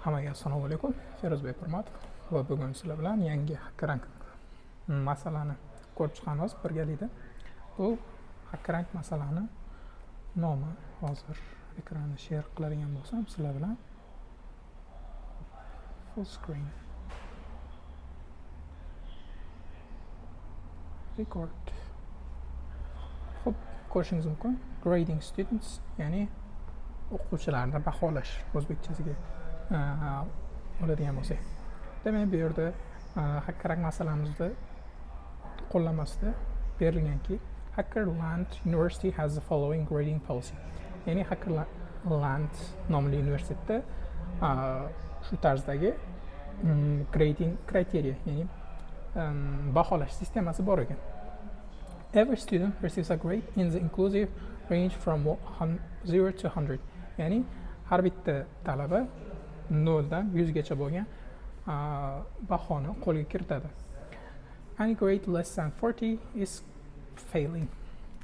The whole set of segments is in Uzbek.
Hammaga assalomu alaykum. Feruzbek Pirmatov va bugun sizlar bilan yangi HackerRank masalani ko'rib chiqamiz birgalikda. Bu HackerRank masalani nomi, hozir ekranni share qiladigan bo'lsam sizlar bilan, full screen, record. Xo'p, ko'rishingiz mumkin, grading students, ya'ni o'quvchilarni baholash o'zbekchasiga oladigan bo'lsak. Demak, bu yerda HackerRank masalamizda qo'llanmasida berilganki, Hackerland University has the following grading policy. Ya'ni Hackerland nomli universitetda shu tarzdagi grading criteria, ya'ni baholash sistemasi bor ekan. Every student receives a grade in the inclusive range from 0 to 100. Ya'ni har bitta talaba 0 dan 100 gacha bo'lgan bahoni qo'lga kiritadi. Any grade less than 40 is failing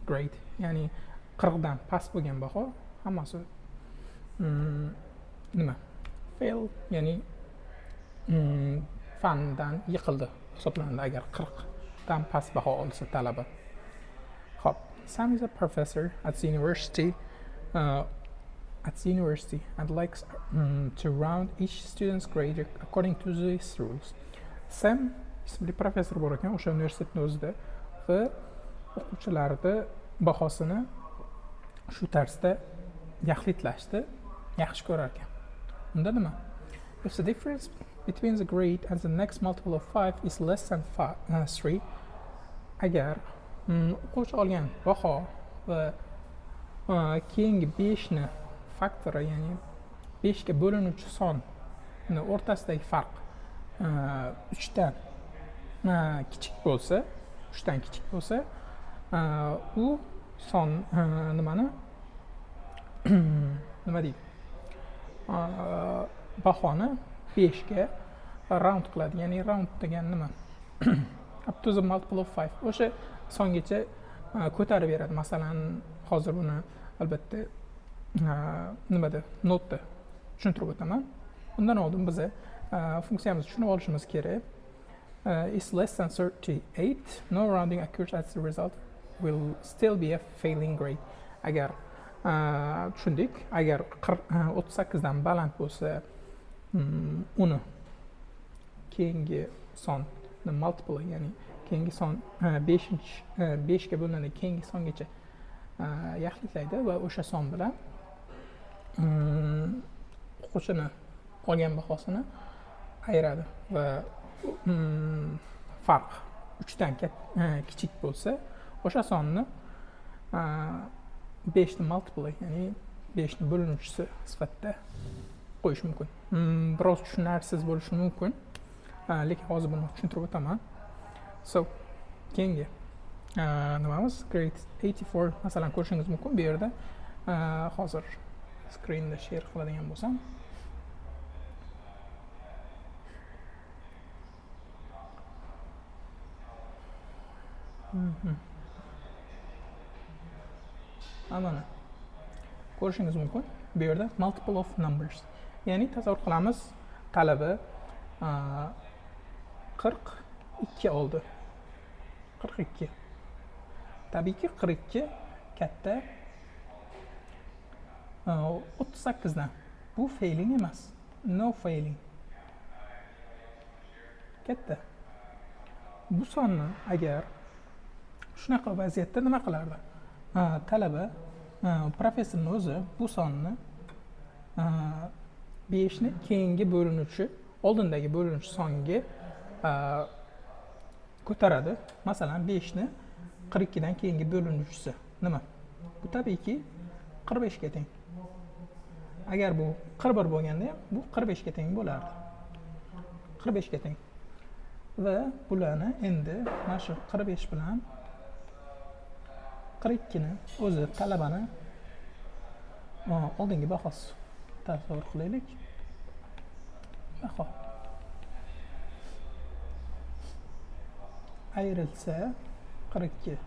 grade. Ya'ni 40 dan past bo'lgan baho hammasi nima? Fail, ya'ni fandan yiqildi hisoblanadi agar 40 dan past baho olsa talaba. Xo'p, Sam is a professor at the university and likes to round each student's grade according to these rules. Sam ismli professor bor ekan o'sha universitetni o'zida va o'quvchilarni bahosini shu tarzda yaxlitlashni yaxshi ko'rar ekan. Unda nima? If the difference between the grade and the next multiple of 5 is less than 3, agar o'quvchi olgan baho va keyingi 5 ni faktori, ya'ni 5 ga bo'linuvchi sonni o'rtasidagi farq 3 dan kichik bo'lsa, 3 dan kichik bo'lsa, u son nimani, nima deydi, bahoni 5 ga round qiladi. Ya'ni round degan nima? Up to the multiple of 5, o'sha songacha ko'tarib beradi. Masalan, hozir buni albatta nimada, notda tushuntirib o'taman. Undan oldin biza funksiyamizni tushunib olishimiz kerak. Is less than 38, no rounding occurs as the result will still be a failing grade. Agar tushundik, agar 38 dan baland bo'lsa, uni keyingi son multiple, ya'ni keyingi son beshinchi, 5 ga bo'linadi keyingi songacha yaxlitlaydi va o'sha son bilan o'quvchini olgan bahosini ayiradi va farq 3 dan kichik bo'lsa, o'sha sonni 5 ni multiple, ya'ni 5 ni bo'linuvchisi sifatida qo'yish mumkin. Biroz tushunarsiz bo'lishi mumkin, lekin hozir buni tushuntirib o'taman. So, keyingi nimamiz grade 84, masalan, ko'rishingiz mumkin bu yerda. Hozir screenda share qiladigan bo'lsam. Mana, ko'rishingiz mumkin, bu yerda multiple of numbers, ya'ni tasavvur qilamiz, talaba 42 oldi. 42, tabiiyki, 42 katta 38 dan. Bu failing emas, no failing, katta. Bu sonni agar shunaqa vaziyatda nima qilardi talaba? Professorni o'zi bu sonni 5 ni keyingi bo'linuvchi, oldindagi bo'linuvchi songa ko'taradi. Masalan, 5 ni 42 dan keyingi bo'linuvchisi nima? Bu tabiiyki 45 ga teng. Agar bu 41 bo'lganda ham, bu 45 ga teng bo'lardi, 45 ga teng. Va bularni endi mana shu 45 bilan 42 ni o'zi talabani oldingi bahosi tasavvur qilaylik. Baho ayrilsa, 42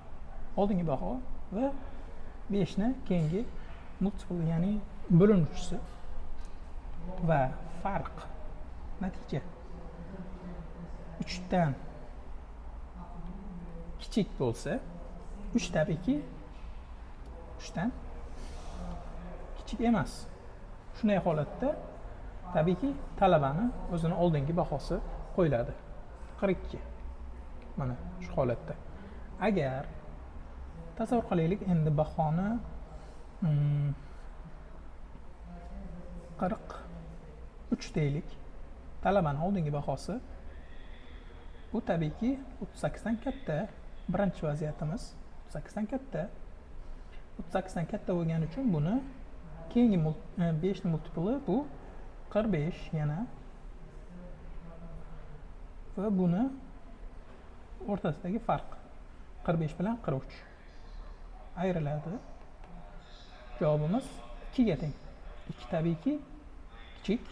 oldingi baho va 5 ni keyingi multiple, ya'ni bo'linuvchisi va farq farq, natija 3 dan kichik bo'lsa, 3 tabiiyki 3 dan kichik emas. Shunday holatda tabiiyki talabani o'zini oldingi bahosi qo'yiladi, 42. Mana shu holatda agar tasavvur qilaylik, endi bahoni 43 deylik. Talabani oldingi bahosi bu tabiiyki 38 dan katta. Birinchi vaziyatimiz 38 dan katta. 38 dan katta bo'lgani uchun buni keyingi 5 multipli bu 45 yana va buni o'rtasidagi farq 45 bilan 43 ayriladi. Javobimiz 2 ga teng. 2 tabiiyki kichik,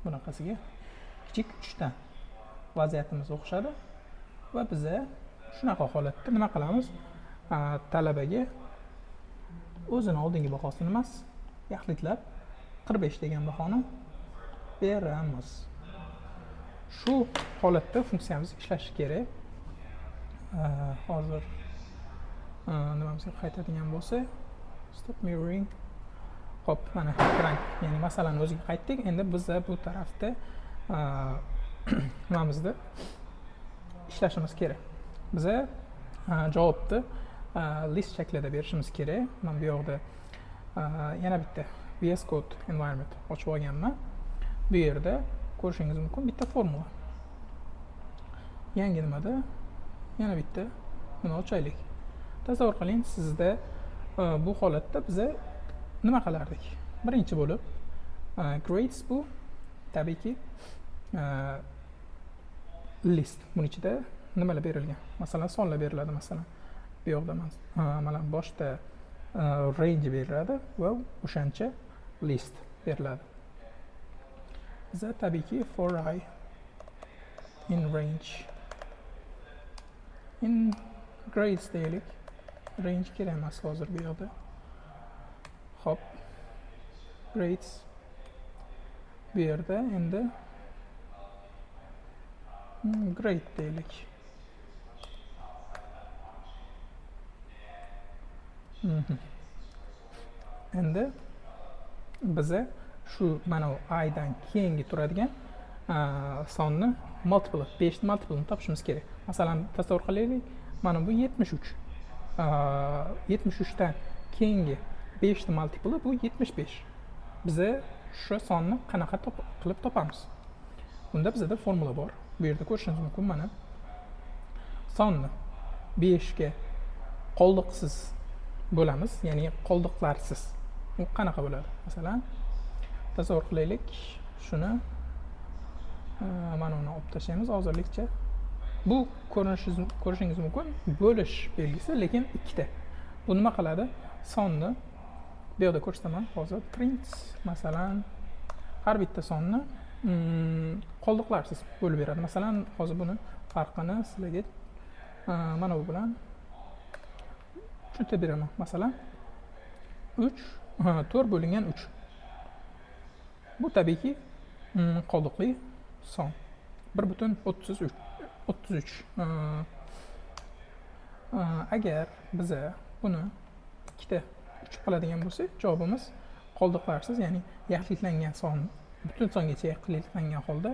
bunaqasiga kichik 3 dan. Vaziyatimiz o'xshadi va biza shunaqa holatda nima qilamiz? Talabaga o'zini oldingi bahosini emas, yaxlitlab 45 degan bahoni beramiz. Shu holatda funksiyamiz ishlashi kerak. Hozir nimamizga qaytadigan bo'lsak, stop mirroring. Xo'p, mana ekran, ya'ni masalani o'ziga qaytdik. Endi biza bu tarafda nimamizda ishlashimiz kerak. Biza javobni list shaklida berishimiz kerak. Man bu yoqda yana bitta VS Code environment ochib olganman. Bu yerda ko'rishingiz mumkin bitta formula. Yangi nimada yana bitta nima ochaylik. Tasavvur qiling, sizda bu holatda biza nima qilardik? Birinchi bo'lib grades bu tabiiyki list. Buni ichida nimalar berilgan? Masalan, sonlar beriladi, masalan. Bu yoqda mana boshda range beriladi va o'shancha list beriladi. Biza tabiiyki for i in range in grades deylik. Range kerak emas hozir bu yoqda. Xo'p. Grades bu yerda endi grade deylik. Endi biza shu mana bu i dan keyingi turadigan sonni multiple, 5 multiplini topishimiz kerak. Masalan, tasavvur qilaylik, mana bu 73. 73 dan keyingi 5 multipli bu 75. Biza shu sonni qanaqa qilib topamiz? Bunda bizada formula bor. Bu yerda ko'rishingiz mumkin mana. Sonni 5 ga qoldiqsiz bo'lamiz, ya'ni qoldiqlarsiz. U qanaqa bo'ladi? Masalan, tasavvur qilaylik, shuni mana uni olib tashlaymiz hozirlikcha. Bu ko'rishingiz mumkin bo'lish belgisi, lekin ikkita. Bu nima qiladi? Sonni bu yoqda ko'rsataman hozir. Print, masalan, har bitta sonni qoldiqlarsiz bo'lib beradi. Masalan, hozir buni farqini sizlarga mana bu bilan tushuntirib beraman. Masalan, 3 4 bo'lingan 3. Bu tabiiyki qoldiqli son. 1,33 33. Agar biza buni ikkita 3 qiladigan bo'lsak, javobimiz qoldiqlarsiz, ya'ni yaxlitlangan son, butun songacha yaxlitlangan holda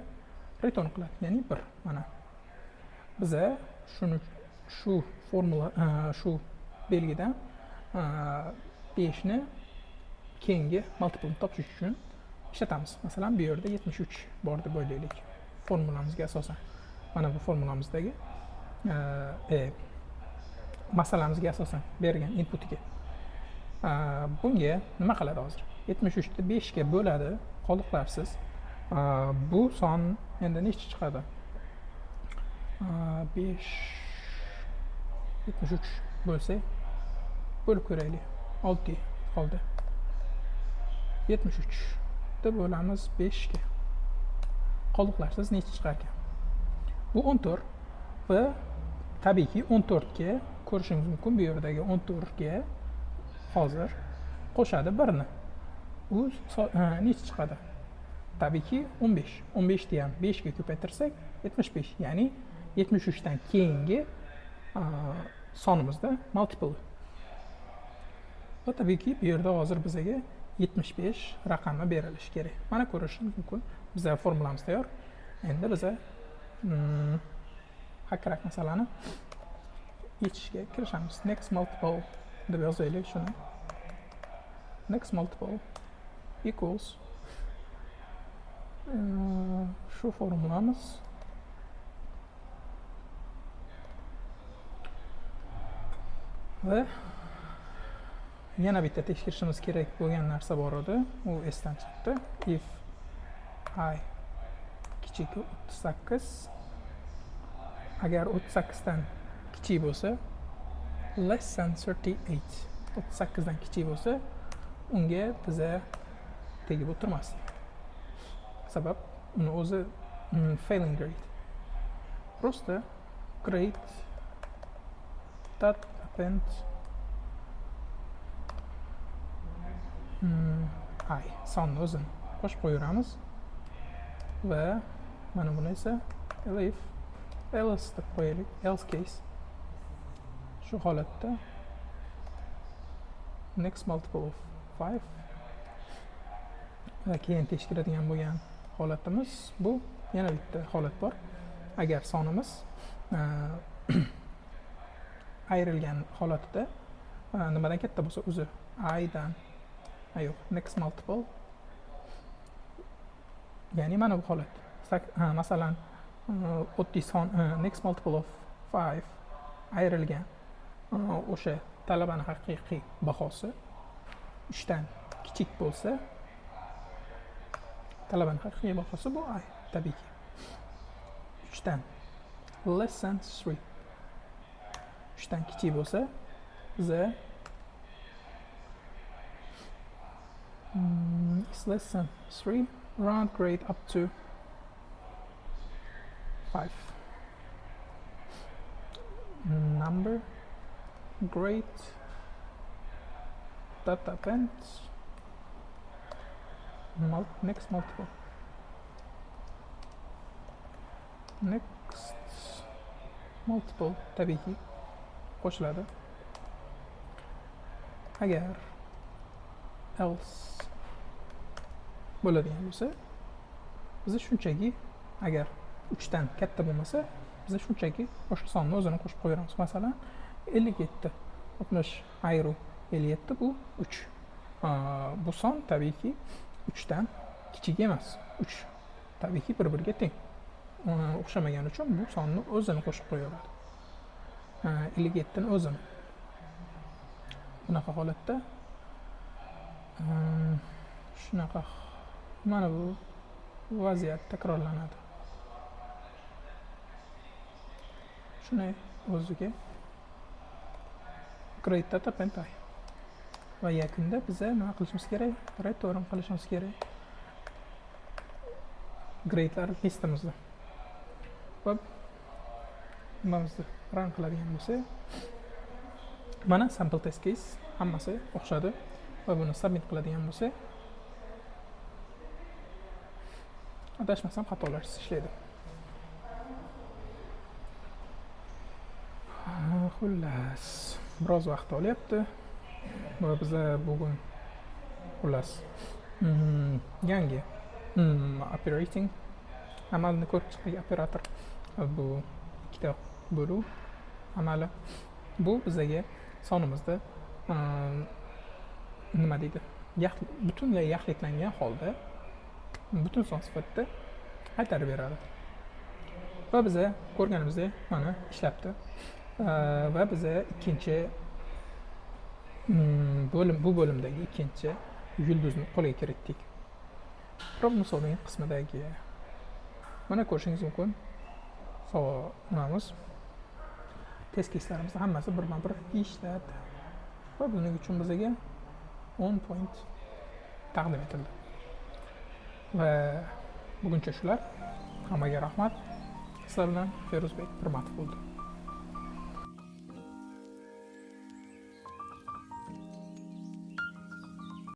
return qiladi, ya'ni 1. Mana biza shuni shu formula, shu belgidan 5 ni keyingi multiplini topish uchun ishlatamiz. Masalan, bu yerda 73 bor deb o'ylaylik. Formulamizga asosan. Mana bu formulamizdagi masalamizga asosan bergan inputiga. Bunga nima qiladi hozir? 73 ni 5 ga bo'ladi qoldiqlarsiz. Bu son endi necha chiqadi? 5 73 bo'lsak, bo'lib ko'raylik. 6 qoldi. 73 deb bo'lamiz 5 ga. Qoldiqlarsiz necha chiqar ekan? Bu 14 va tabiiyki 14 ga ko'rishingiz mumkin, bu yerdagi 14 ga hozir qo'shadi 1 ni. U necha chiqadi? Tabiiyki 15. 15 ni ham 5 ga ko'paytirsak 75, ya'ni 73 dan keyingi sonimizda multiple. Va tabiiyki bu yerda hozir bizga 75 raqami berilishi kerak. Mana ko'rishingiz mumkin, biza formulamiz tayyor. Endi biza HackerRank masalani yechishga kirishamiz. Next multiple deb yozaylik shuni. Next multiple equals shu formulamiz va yana bitta tekshirishimiz kerak bo'lgan narsa bor edi, u esdan chiqdi. If i kichik 38, agar 38 dan kichik bo'lsa, less than 38, 38 dan kichik bo'lsa, unga biza tegib o'tirmasdik. Sabab uni o'zi failing grade. Просто grade dot append i sonni o'zini qo'shib qo'yaveramiz va mana buni esa elif else deb qo'yaylik, else case. Shu holatda next multiple of 5 va keyin tekshiradigan bo'lgan holatimiz bu yana bitta holat bor. Agar sonimiz ayrilgan holatida nimadan katta bo'lsa o'zi i dan, yo'q, next multiple, ya'ni mana bu holat. Masalan, oddiy son next multiple of 5 ayrilgan o'sha talabani haqiqiy bahosi 3 dan kichik bo'lsa, talabani haqiqiy bahosi bu i tabiiyki 3 dan less than 3, 3 dan kichik bo'lsa the is less than 3, round grade up to 5. Number grade dot append next multiple, next multiple tabiiyki qo'shiladi. Agar else bo'ladigan bo'lsa, biza shunchaki agar 3 dan katta bo'lmasa, biza shunchaki o'sha sonni o'zini qo'shib qo'yaveramiz. Masalan, 57, 60 ayru 57 bu 3. Bu son tabiiyki 3 dan kichik emas. 3 tabiiyki bir-biriga teng. O'xshamagani uchun bu sonni o'zini qo'shib qo'yaveradi. 57 ni o'zini. Bunaqa holatda shunaqa mana bu vaziyat takrorlanadi. Shuni o'ziga grade dot append i. Va yakunda biza nima qilishimiz kerak? Return qilishimiz kerak. Gradelar listamizni. Va nimamizni run qiladigan bo'lsak, mana sample test case hammasi o'xshadi va buni submit qiladigan bo'lsak, adashmasam xatolarsiz ishlaydi. Xullas, biroz vaqt olyapti va biza bugun xullas yangi operating amalni ko'rib chiqdik. Operator bu ikkita bo'luv amali. Bu bizaga sonimizda nima deydi? Butunlay yaxlitlangan holda butun son sifatida qaytarib beradi. Va biza ko'rganimizdek mana ishlabdi. Va biza ikkinchi bo'lim, bu bo'limdagi ikkinchi yulduzni qo'lga kiritdik. Problem solving qismidagi mana ko'rishingiz mumkin. Savolimiz test case'larimiz hammasi birma-bir ishladi. Va buning uchun bizga 10 point taqdim etildi. Va buguncha shular. Hammaga rahmat. Sizlar bilan Feruzbek Pirmatov bo'ldi.